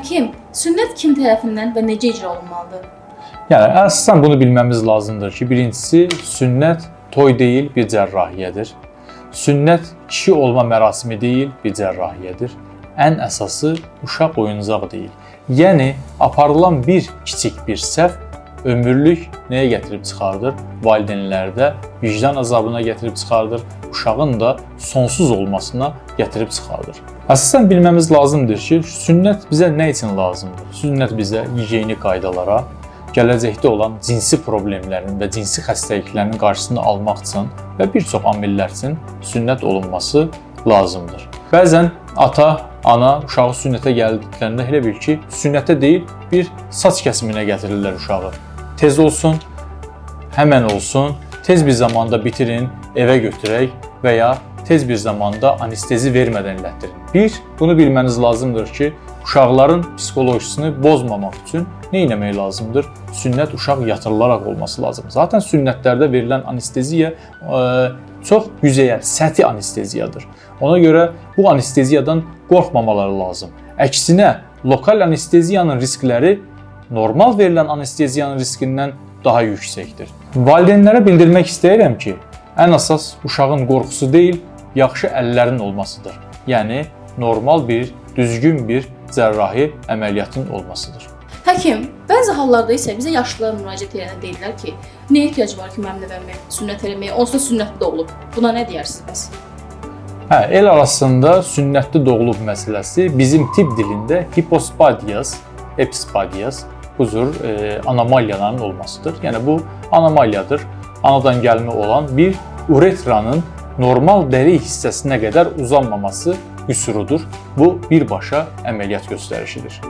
Həkim, sünnət kim tərəfindən və necə icra olunmalıdır? Yəni əsasən bunu bilməmiz lazımdır ki, birincisi sünnət toy deyil, bir cərrahiyyədir. Sünnət kişi olma mərasimi deyil, bir cərrahiyyədir. Ən əsası uşaq oyuncağı deyil. Yəni aparılan bir kiçik bir səhv ömürlük nəyə gətirib çıxardır? Valideynlərdə vicdan əzabına gətirib çıxardır, uşağın da sonsuz olmasına gətirib çıxardır. Əsasən bilməmiz lazımdır ki, sünnət bizə nə üçün lazımdır? Sünnət bizə gigiyenik qaydalara, gələcəkdə olan cinsi problemlərin və cinsi xəstəliklərin qarşısını almaq üçün və bir çox amillər üçün sünnət olunması lazımdır. Bəzən ata, ana uşağı sünnətə gəldiklərində elə bil ki, sünnətə deyil, bir saç kəsiminə gətirirlər uşağı. Tez olsun, həmən olsun, tez bir zamanda bitirin, evə götürək və ya tez bir zamanda anestezi vermədən elətdirin. Bir, bunu bilməniz lazımdır ki, uşaqların psixolojisini bozmamaq üçün nə etmək lazımdır? Sünnət uşaq yatırılaraq olması lazımdır. Zaten sünnətlərdə verilən anesteziya çox yüzeyəl, səthi anesteziyadır. Ona görə bu anesteziyadan qorxmamaları lazım. Əksinə, lokal anesteziyanın riskləri normal verilən anesteziyanın riskindən daha yüksəkdir. Valideynlərə bildirmək istəyirəm ki, ən əsas uşağın qorxusu deyil, yaxşı əllərin olmasıdır. Yəni normal bir, düzgün bir cərrahi əməliyyatın olmasıdır. Həkim, bəzi hallarda isə bizə yaşlılar müraciət edəndə deyirlər ki, nə ehtiyac var ki, mənim nəvəmi sünnət eləməyə, onsuz da sünnətli doğulub. Buna nə deyərsiniz bəs? Hə, el arasında sünnətli doğulub məsələsi bizim tibb dilində hipospadias, epispadias bu cür anomaliyaların olmasıdır. Yəni bu anomaliyadır. Anadan gəlmə olan bir uretranın normal dəri hissəsinə qədər uzanmaması qüsurudur. Bu birbaşa əməliyyat göstərişidir.